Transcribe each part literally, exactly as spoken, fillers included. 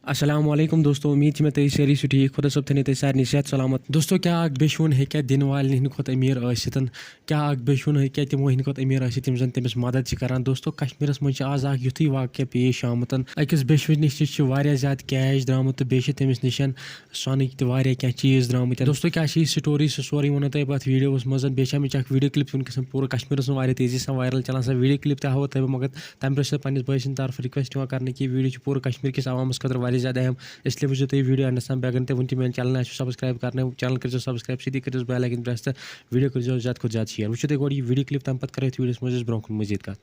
السلام علیکم دوستو، امید چھِ مےٚ تُہۍ سٲری چھِو ٹھیٖک۔ خۄدا صٲب تھٲینو تُہۍ سارنٕے صحت سلامت۔ دوستو، کیٛاہ اکھ بیٚچھوُن ہیٚکیٛاہ دِنہٕ والٮ۪ن ہٕنٛدِ کھۄتہٕ أمیٖر ٲسِتھ؟ کیٛاہ اکھ بیٚچھوُن ہیٚکیٛاہ تِمو ہٕنٛدِ کھۄتہٕ أمیٖر ٲسِتھ، یِم زن تٔمِس مدد چھِ کران؟ دوستو، کشمیٖرس منٛز چھِ آز اکھ یُتھُے واقعہ پیش آمُت۔ أکِس بیٚچھوِس نِش چھِ واریاہ زیادٕ کیش درٛامُت تہٕ بیٚیہِ چھِ تٔمِس نِش سۄنٕکۍ تہِ واریاہ کینٛہہ چیٖز درٛامٕتۍ۔ دوستو، کیٛاہ چھِ یہِ سٹوری؟ سُہ سورُے وَنو تۄہہِ بہٕ اَتھ ویٖڈیوَس منٛز۔ بیٚیہِ چھِ اَمِچ اکھ ویٖڈیو کلپ وٕنکیٚس پوٗرٕ کشمیٖرس منٛز واریاہ تیزی سان وائرل چلان۔ سۄ ویٖڈیو کلپ تہِ ہاوو تۄہہِ بہٕ، مگر تَمہِ برٛونٛہہ چھِ پننِس بٲے سٕنٛدِ طرفہٕ رِکویسٹ یِوان کرنہٕ کہِ یہِ ویٖڈیو چھُ پوٗرٕ کشمیٖر کِس عوامس خٲطرٕ واریاہ زیادٕ اہم، اس لیے وٕچھزیو تُہۍ یہِ ویٖڈیو اینڈس تام۔ بیٚیہِ اگر نہٕ تۄہہِ وٕنہِ تہِ میون چینل آسِو سبسکرایب کرنہٕ، چینل کٔرزیو سبسکرایب، سۭتی کٔرزیو بیل آیکن پریس تہٕ ویٖڈیو کٔرزیو زیادٕ کھۄتہٕ زیادٕ شیئر۔ وٕچھِو تُہۍ گۄڈٕ یہِ ویٖڈیو کلپ، تَمہِ پتہٕ کرو أتھۍ ویٖڈیوَس منٛز أسۍ برٛونٛہہ کُن مزید کتھ۔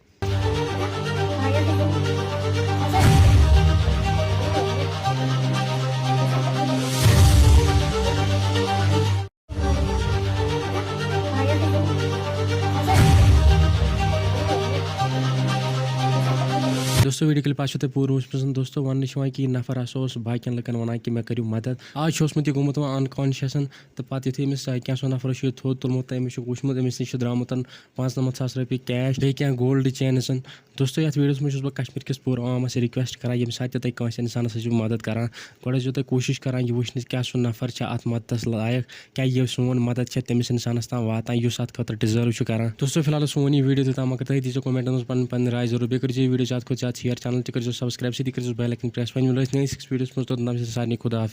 دوستو، ویٖڈیو کلپ آسیو تۄہہِ پوٗرٕ وٕچھمٕژ۔ دوستو، وننہٕ چھُ یِوان کہِ یہِ نفر ہسا اوس باقین لُکن ونان کہِ مےٚ کٔرِو مدد۔ آز چھُ اوسمُت یہِ گوٚمُت وۄنۍ انکانشیسن، تہٕ پتہٕ یُتھُے أمِس، آ، کینٛژھو نفرو چھُ یہِ تھوٚد تُلمُت تہٕ أمِس نِش چھُ درٛامُت پانٛژنمتھ ساس رۄپیہِ کیش، بیٚیہِ کینٛہہ گولڈ چینٕز۔ دوستو، یتھ ویٖڈیوَس منٛز چھُس بہٕ کشمیٖر کِس پوٗرٕ عوامس رِکویسٹ کران، ییٚمہِ ساتہٕ تہِ تۄہہِ کٲنٛسہِ انسانس ٲسِو مدد کران، گۄڈٕ ٲسۍزیو تُہۍ کوٗشِش کران یہِ وٕچھنٕچ کیٛاہ سُہ نفر چھا اتھ مددس لایق، کیٛاہ یہِ سون مدد چھا تٔمِس انسانس تام واتان یُس اتھ خٲطرٕ ڈِزٲرو چھُ کران۔ دوستو، فی الحال اوس سون یہِ ویٖڈیو تہٕ تام، مگر تُہۍ دیٖزیو کمنٹن منٛز پنٕنۍ پنٕنۍ راے ضروٗر۔ بیٚیہِ کٔرزیو یہِ ویٖڈیو زیادٕ کھۄتہٕ زیادٕ شیئر، چینل تہِ کٔرزیو سبسکرایب، سۭتی کٔرزیو بیل آیکن پریس۔ وۄنۍ مِلو أسۍ نٔیِس أکِس ویٖڈیوَس منٛز، توٚتام چھِ سارنٕے خدا حافظ۔